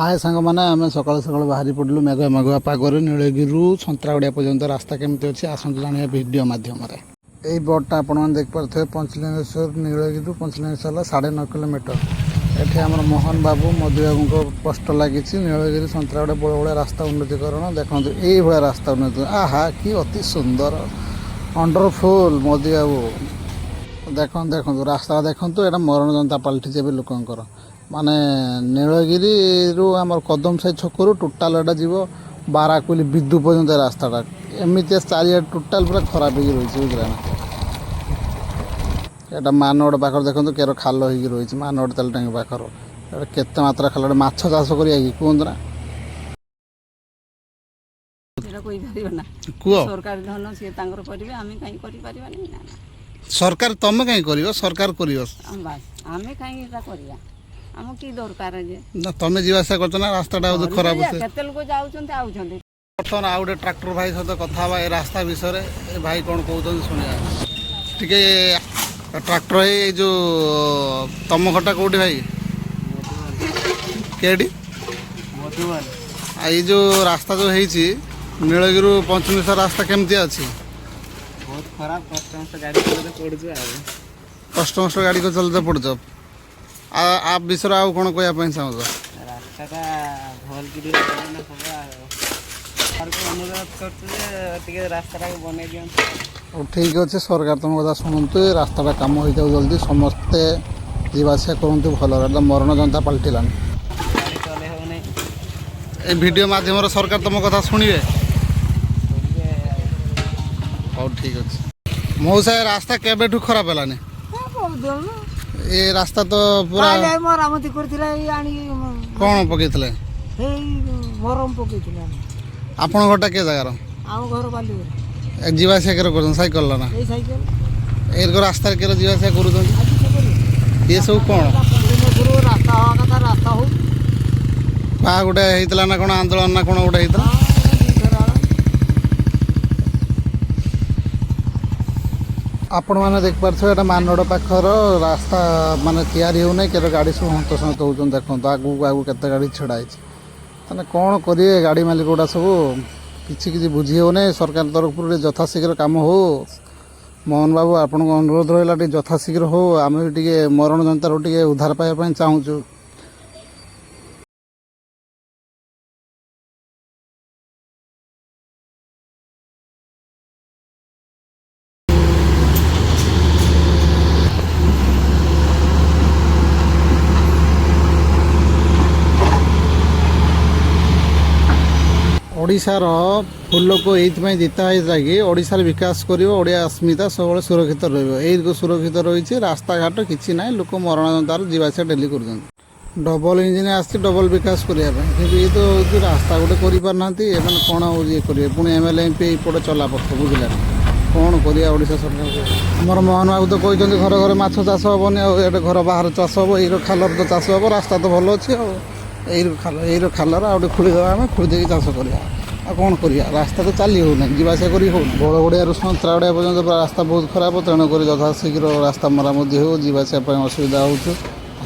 ହାଏ ସାଙ୍ଗମାନେ, ଆମେ ସକାଳୁ ସକାଳୁ ବାହାରି ପଡ଼ିଲୁ ମେଘୁଆ ମେଘୁଆ ପାଗରେ। ନୀଳଗିରିରୁ ସନ୍ତରାଗଡ଼ିଆ ପର୍ଯ୍ୟନ୍ତ ରାସ୍ତା କେମିତି ଅଛି, ଆସନ୍ତୁ ଜାଣିବା ଭିଡ଼ିଓ ମାଧ୍ୟମରେ। ଏଇ ବୋର୍ଡ଼ଟା ଆପଣମାନେ ଦେଖିପାରୁଥିବେ। ପଞ୍ଚଲିଙ୍ଗେଶ୍ୱର, ନୀଳଗିରିରୁ ପଞ୍ଚଲିଙ୍ଗେଶ୍ୱର ହେଲା 9.5 କିଲୋମିଟର। ଏଠି ଆମର ମୋହନ ବାବୁ, ମୋଦି ବାବୁଙ୍କ ପୋଷ୍ଟର ଲାଗିଛି। ନୀଳଗିରି ସନ୍ତରାଗଡ଼ିଆ ବଡ଼ ରାସ୍ତା ଉନ୍ନତିକରଣ। ଦେଖନ୍ତୁ, ଏଇଭଳିଆ ରାସ୍ତା ଉନ୍ନତି। ଆହା, କି ଅତି ସୁନ୍ଦର, ୱଣ୍ଡରଫୁଲ୍ ମୋଦି ବାବୁ। ଦେଖନ୍ତୁ, ଦେଖନ୍ତୁ, ରାସ୍ତା ଦେଖନ୍ତୁ। ଏଇଟା ମରଣ ଯନ୍ତା ପାଲଟିଛି ଏବେ ଲୋକଙ୍କର। ମାନେ ନୀଳଗିରିରୁ ଆମର କଦମସାହି ଛକରୁ ଟୋଟାଲ ଏଇଟା ଯିବ ବାରାକୁଲି ବିଦୁ ପର୍ଯ୍ୟନ୍ତ। ଏ ରାସ୍ତାଟା ଏମିତିଆ ଚାରିଆଡ଼େ ଟୋଟାଲ ପୁରା ଖରାପ ହେଇକି ରହିଛି, ବୁଝିଲେ ନା? ଏଇଟା ମାନଗଡ଼ ପାଖରେ ଦେଖନ୍ତୁ, କେର ଖାଲ ହେଇକି ରହିଛି। ମାନଗଡ଼ ତେଲ ଟାଙ୍କି ପାଖର ଏଇଟା କେତେ ମାତ୍ରା ଖାଲ। ଏଟା ମାଛ ଚାଷ କରିବା କି, କୁହନ୍ତୁ ନା? ସେଟା କହିପାରିବ ନା। କୁହ। ସରକାରୀ ଧନ, ସିଏ ତାଙ୍କର କରିବେ, ଆମେ କାହିଁ କରିପାରିବାନି? ନା ନା। ସରକାର, ତମେ କାହିଁ କରିବ? ସରକାର କରିବ। ବାସ୍, ଆମେ କାହିଁକି ଏଟା କରିବା? ଆମ କି ଦରକାର ଯେ? ନା, ତମେ ଯିବା ଆସିବା କରୁଛ ନା, ରାସ୍ତାଟା ବୋଧେ ଖରାପ ଅଛି। କେତେ ଲୋକ ଯାଉଛନ୍ତି, ଆଉଛନ୍ତି। ବର୍ତ୍ତମାନ ଆଉ ଗୋଟେ ଟ୍ରାକ୍ଟର ଭାଇ ସହିତ କଥା ହେବା ଏ ରାସ୍ତା ବିଷୟରେ। ଏ ଭାଇ କ'ଣ କହୁଛନ୍ତି ଶୁଣିବା ଟିକେ। ଟ୍ରାକ୍ଟର ଭାଇ, ଏଇ ଯେଉଁ ତମ ଘରଟା କେଉଁଠି ଭାଇ? କେଠି? ମଧୁବନ। ଆଉ ଏଇ ଯେଉଁ ରାସ୍ତା ଯେଉଁ ହେଇଛି, ନୀଳଗିରୁ ପଞ୍ଚଲିଙ୍ଗେଶ୍ୱର ରାସ୍ତା କେମିତି ଅଛି? ବହୁତ ଖରାପ। କଷ୍ଟମଷ୍ଟେ ଗାଡ଼ି ଚଲେଇତେ ପଡୁଛି ଆଉ। କଷ୍ଟମଷ୍ଟେ ଗାଡ଼ି ଚଲେଇତେ ପଡ଼ୁଛ। ଆଉ ଆ ବିଷୟରେ ଆଉ କ'ଣ କହିବା ପାଇଁ ଚାହୁଁଛ? ରାସ୍ତାଟା ଭଲ କି ଟିକେ ବନେଇଲେ ହବ। ଆଉ ସରକାରକୁ ଅନୁରୋଧ କରୁଛୁ ଯେ ଟିକେ ରାସ୍ତାଟାକୁ ବନେଇ ଦିଅନ୍ତୁ। ହଉ, ଠିକ୍ ଅଛି। ସରକାର ତୁମ କଥା ଶୁଣନ୍ତୁ, ଏ ରାସ୍ତାଟା କାମ ହେଇଯାଉ ଜଲ୍ଦି। ସମସ୍ତେ ଯିବା ଆସିବା କରନ୍ତୁ ଭଲରେ। ଏଟା ମରଣ ଯନ୍ତା ପାଲଟିଲାଣି। ଗାଡ଼ି ଚଲେଇ ହେଉନି। ଏ ଭିଡ଼ିଓ ମାଧ୍ୟମରେ ସରକାର ତୁମ କଥା ଶୁଣିବେ? ଶୁଣିବେ। ହଉ, ଠିକ୍ ଅଛି। ମଉସା, ଏ ରାସ୍ତା କେବେଠୁ ଖରାପ ହେଲାନି? ଏ ରାସ୍ତା ତ ପୁରା ମରାମତି କରିଥିଲା ଏଇ ଆଣିକି। କ'ଣ ପକେଇଥିଲେ? ସେଇ ମରମ ପକେଇଥିଲା। ଆପଣଙ୍କ ଘରଟା କେ ଜାଗାର? ଆମ ଘର ବାଲିଗୁଡ଼ା। ଏ ଯିବା ଆସିବା କେରେ କରୁଛନ୍ତି? ସାଇକେଲ ନା? ଏଇ ସାଇକେଲ। ଏରକ ରାସ୍ତାରେ କେରେ ଯିବା ଆସିବା କରୁଛନ୍ତି? ଆଜି ସେ କରିବେ। ଇଏ ସବୁ କ'ଣ? ରାସ୍ତା ହବା କଥା, ରାସ୍ତା ହଉ। କାହା ଗୋଟେ ହେଇଥିଲା ନା କ'ଣ, ଆନ୍ଦୋଳନ ନା କ'ଣ ଗୋଟେ ହେଇଥିଲା? ଦୁଇଥର। ଆପଣମାନେ ଦେଖିପାରୁଥିବେ, ଏଇଟା ମାନଗଡ଼ ପାଖର ରାସ୍ତା। ମାନେ ତିଆରି ହେଉନାହିଁ। କେତେ ଗାଡ଼ି ସବୁ ହନ୍ତସନ୍ତ ହେଉଛନ୍ତି। ଦେଖନ୍ତୁ, ଆଗକୁ ଆଗକୁ କେତେ ଗାଡ଼ି ଛିଡ଼ା ହେଇଛି। ତାହେଲେ କ'ଣ କରିବେ ଗାଡ଼ି ମାଲିକ ଗୁଡ଼ା ସବୁ? କିଛି କିଛି ବୁଝି ହେଉନାହିଁ। ସରକାର ତରଫରୁ ଟିକେ ଯଥାଶୀଘ୍ର କାମ ହଉ। ମୋହନ ବାବୁ, ଆପଣଙ୍କ ଅନୁରୋଧ ରହିଲା, ଟିକେ ଯଥାଶୀଘ୍ର ହଉ। ଆମେ ବି ଟିକେ ମରଣ ଯନ୍ତାରୁ ଟିକେ ଉଦ୍ଧାର ପାଇବା ପାଇଁ ଚାହୁଁଛୁ। ଓଡ଼ିଶାର ଫୁଲକୁ ଏଇଥିପାଇଁ ଜିତା ହେଇଥିଲା କି ଓଡ଼ିଶାର ବିକାଶ କରିବ, ଓଡ଼ିଆ ଅସ୍ମିତା ସବୁବେଳେ ସୁରକ୍ଷିତ ରହିବ। ଏଇ ସୁରକ୍ଷିତ ରହିଛି, ରାସ୍ତାଘାଟ କିଛି ନାହିଁ। ଲୋକ ମରଣ ଯନ୍ତାରୁ ଯିବା ଆସିବା ଡେଲି କରୁଛନ୍ତି। ଡବଲ ଇଞ୍ଜିନ୍ ଆସିଛି ଡବଲ ବିକାଶ କରିବା ପାଇଁ, କିନ୍ତୁ ଇଏ ତ ହେଉଛି ରାସ୍ତା ଗୋଟେ କରିପାରୁନାହାନ୍ତି। ଏମାନେ କ'ଣ ଆଉ ଇଏ କରିବେ? ପୁଣି ଏମଏଲଏ, ଏମପି ଏଇପଟେ ଚଲାପଥ, ବୁଝିଲେ ନା? କ'ଣ କରିବା ଓଡ଼ିଶା ସରକାର? ଆମର ମୋହନ ବାବୁ ତ କହିଛନ୍ତି ଘରେ ଘରେ ମାଛ ଚାଷ ହେବନି ଆଉ ଏଇଟା ଘର ବାହାରେ ଚାଷ ହେବ। ଏଇର ଖାଲରେ ତ ଚାଷ ହେବ। ରାସ୍ତା ତ ଭଲ ଅଛି। ଆଉ ଏଇର ଖାଲ, ଏଇର ଖାଲର ଆଉ ଗୋଟେ ଖୋଳିଦେବା ଆମେ, ଖୋଳି ଦେଇକି ଚାଷ କରିବା। ଆଉ କ'ଣ କରିବା? ରାସ୍ତା ତ ଚାଲି ହେଉନାହିଁ, ଯିବା ଆସିବା କରି ହେଉନି। ବଡ଼ଗଡ଼ିଆରୁ ସନ୍ତରାଗଡ଼ିଆ ପର୍ଯ୍ୟନ୍ତ ପୁରା ରାସ୍ତା ବହୁତ ଖରାପ। ତେଣୁକରି ଯଥାଶୀଘ୍ର ରାସ୍ତା ମରାମତି ହେଉ। ଯିବା ଆସିବା ପାଇଁ ଅସୁବିଧା ହେଉଛି।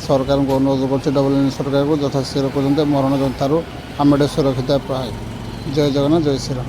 ସରକାରଙ୍କୁ ଅନୁରୋଧ କରୁଛି, ଡବଲ ଇଞ୍ଜିନ୍ ସରକାରକୁ, ଯଥାଶୀଘ୍ର ପର୍ଯ୍ୟନ୍ତ ମରଣ ଯନ୍ତାରୁ ଆମେ ଟିକେ ସୁରକ୍ଷିତ ପାଏ। ଜୟ ଜଗନ୍ନାଥ, ଜୟ ଶ୍ରୀରାମ।